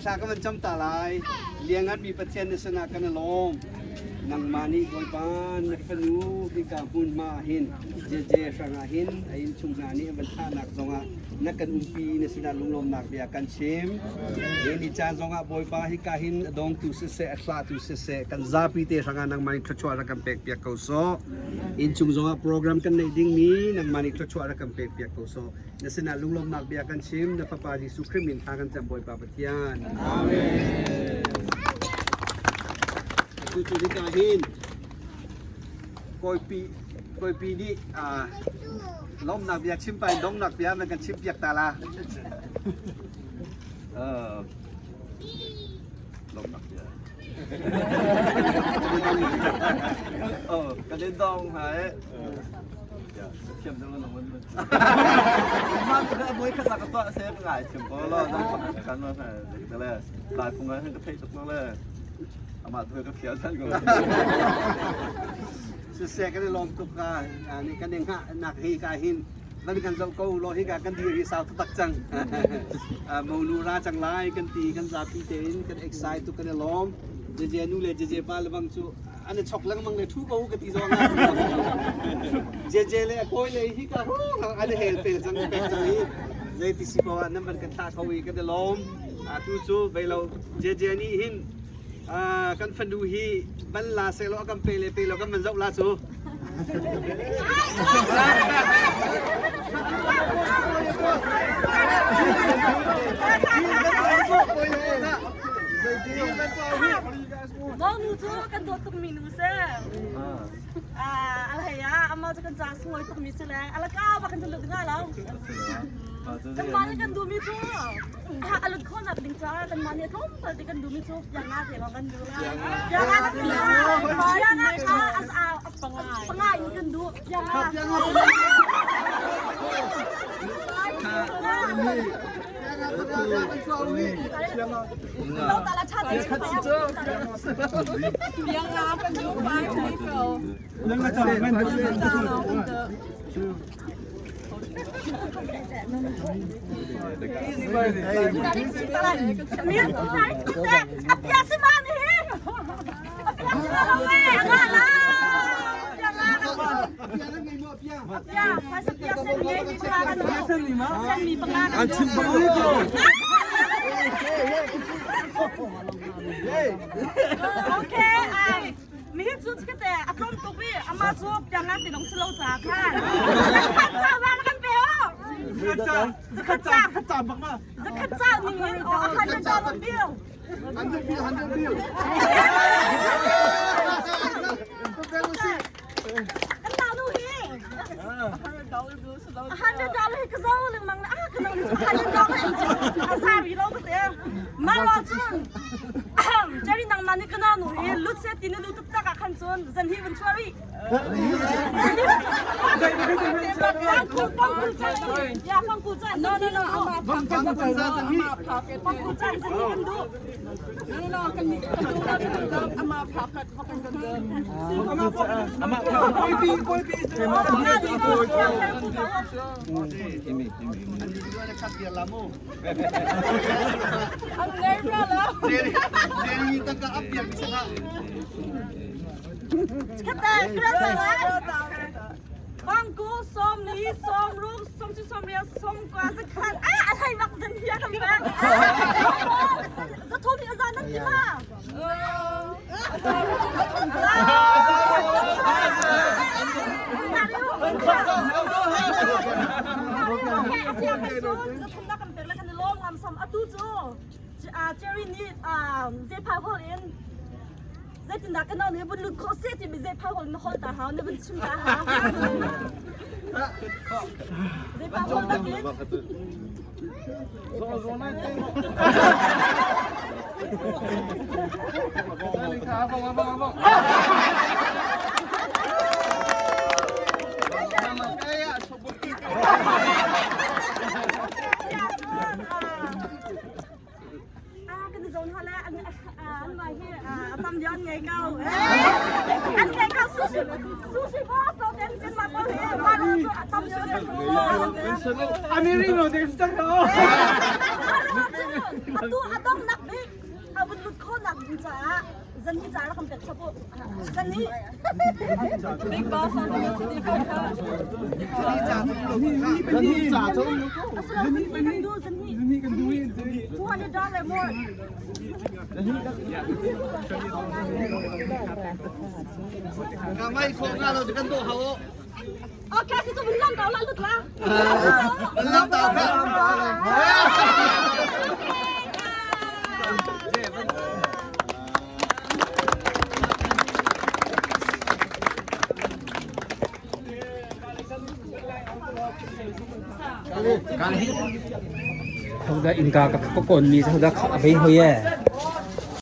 Thla ka van cam ta lai. Liangan mi Pathian na sinah kan i lawm. Nangmah nih Bawipa na fanu hika hmunhma ah hin jeje hrangah hin a innchung hna nih an van thlahnak zongah na kan umpi na sinah lunglawmnak bia kan chim. Hi ni caan zongah Bawipa hika hin a dongtu siseh a thlahtu siseh kan zapi te hrangah nangmah nih thluachuah rak kan pek piak ko sawh. Innchung zongah program kan neih dingmi nangmah nih thluachuah rak kan pek piak ko sawh. Na sinah lunglawmhnak bia kan chim. Na Fapa Jesuh Khrih min thla kan cam Bawipa Pathian. Amen. Atu cu hika hin kawipi kawipi nih lawmnak bia chim pa in donghnak bia nan kan chim piak ta la. Lawmnak bia. Oh, kan in dong ha eh. Thiam deuh lang man. Ma ka boy khat ka to se ka ngai thiam ko lo nang kan ma sa te le lai phung han ka thei tuk lo le ama tu ka phial than ko. Siseh kan i lawm tuk ka ni kan i hngah nak hi ka hin van kan zoh ko lo hi ka kan dir hi sau taktak cang. Monu ra cang lai kan ti kan zapi tein kan excite tuk kan i lawm. Jeje nu le jeje pa le bang cu an i chok lengmang le thu ko ka ti zong ah jeje le a kawi le hi ka an i hel pel cang pek cang i zei ti si ko ah nan van kan thlah kho i kan i lawm. Atu cu vei lo jeje nih hin kan fanu hi ban la seh law a kan pe le pe lo kan van zoh la cu. Monu cu kan dawt tukmi nu si. Ah, alhei ah amah cu kan ca sunglawi tukmi si le alaka bak kan lut nga lo. Kanmah nih kan duhmi cu a lut khawhnak ding caah kanmah nih tlawmpal te kan duhmi cu pianga te lawng kan duh. Pianga kan duh. Pianga kha panga in kan duh. Pianga. Pianga kan duh pai ko. An chim bak ko. Okay, Mihi cu chikate a tlawm tuk i amah cu pianga ti dong si lo ca khan. Zakhat ca za na kan pe o. Zakhat ca. Zakhat ca bak ma. Zakhat ca ning in o a $100 bill. 100 bill 100 bill. Kan nau nu hi. $100 hi ka zo lengmang na ah ka nau nu $100 in cu a za ri lo ka te. Mah lo cun. Jerry nangmah nih ka nau nu hi lut seh ti na duh taktak ah khan cun zan hi vun chuah rih. Pangkul caan ya pangkul caan no no no ama pangkul caan zan hi kan duh. No no no kan kan duh kan duh ama phakat kan kan duh. Ama ama koi pi koi pi. Bangku som li som ruk som si som ria som kwa zakhat a a thai bak zan hiya kan bang zathum hi azan nan ti ma Jerry nih zephai hol in zeitindah ka nau nih vun lut khawh seh timi zephai hol na hol ta hau na vun chim ta hau zephai hol takin Kan zawn hala an an mah hi a tam deuh an ngei ko. An ngei ko sushi sushi boss to ten sin ma ko hi ma lo cu a tam deuh an Amerino there's the Atu adong nak bik a vun lut kho nak ding caah zan hi ca rak kan pek chap u. Zan hi Big boss on the city Zan hi ca cu Zan hi kan du zan hi Zan hi kan du $200 more. Ngamai kho nga lo kan do hao. Okay, si tu bilang tau lah lut lah. Bilang tau ka. Hoda inka ka ko kon mi hoda kha bei hoi ye.